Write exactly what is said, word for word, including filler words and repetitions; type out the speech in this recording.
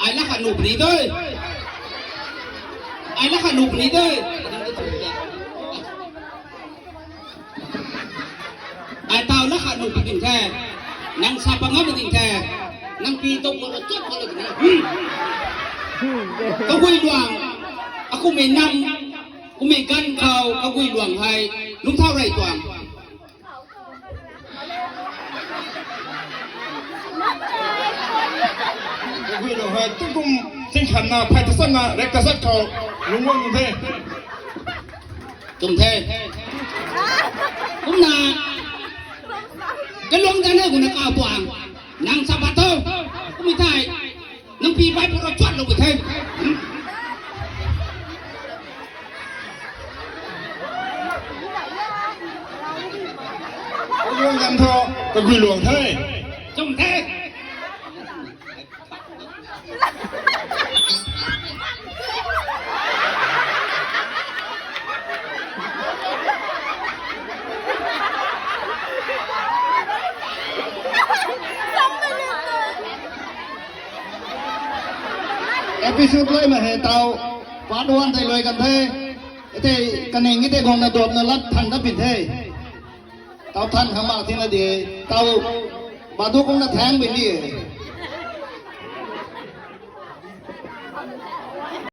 Ai la khat nuh puni de. Ai la khat nuh puni de. Ai tau la khat nuh puni the. Nang sa pa ngam ding the. Nang pi tok ko chot ko le ni. Kaguiluang. Akumei nam. Kumei ganv khou Kaguiluang hei. Lungthau rey tuang. Kaguiluang hei tukum tingkhanna phey ta sanna rek ta sat khou lungc guang the. Tum the. Kumna. Kaluang ta na guna ka puang. Nang sa pat tho. Kumei thei. Nang pi bai pura chuat lou ka the. Kaguiluang zam tho, Kaguiluang the. Chum the. Episode luaimei hei tau part one tei luai kan the. Tei kaning e tei guangna duapna lat than dat pin the. Tau than khang mak tina de. Tau badu kumna thaeng pin di.